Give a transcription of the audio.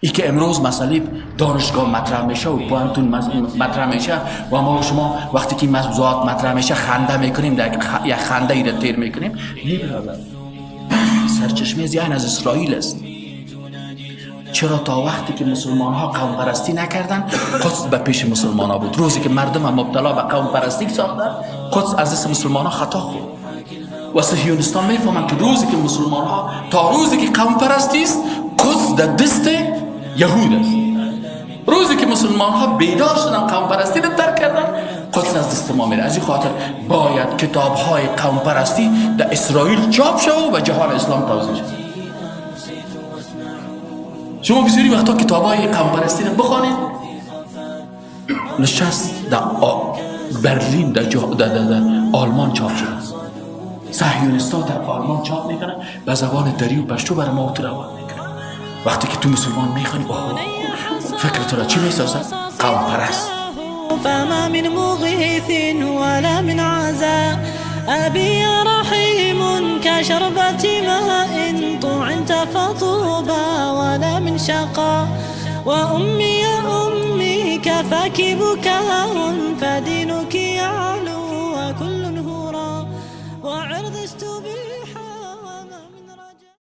ای که امروز مسئله دانشگاه مطرح میشه و پوهنتون مطرح میشه و ما و شما وقتی که این موضوعات مطرح میشه خنده میکنیم، در یک خنده ای را تیر میکنیم. نه برادر، سرچشمه از از اسرائیل است. چرا تا وقتی که مسلمان ها قوم پرستی نکردن قدس به پیش مسلمان ها بود. روزی که مردم هم مبتلا به قوم پرستی ساختن، قدس از دست مسلمان ها خطا خورد. و صهیونیستان میفهمند که روزی که مسلمان ها تا روزی که قوم پرستی است، قدس در دست یهود است. روزی که مسلمان ها بیدار شدن، قوم پرستی را ترک کردن، قدس از دست ما میره. از این خاطر باید کتاب های قوم پرستی در اسرائیل چاپ شود و جهان اسلام توزیع شود. شما بسیاری وقتا کتاب های قوم پرستی را بخوانید. نشست در برلین در آلمان چاپ شده. صهیونیست‌ها در آلمان چاپ میکنن، به زبان دری و پشتو برای ما تو روان میکنن. وقتی که تو مسلمان میخوانی، اوه، فکر تو را چی میسازه؟ قوم پرست. فما من مغيث ولا من عزاء، أبي رحيم كشربة ماء طعنت فطوبى ولا من شقاء، وأمي يا أمي كفاك بكاء.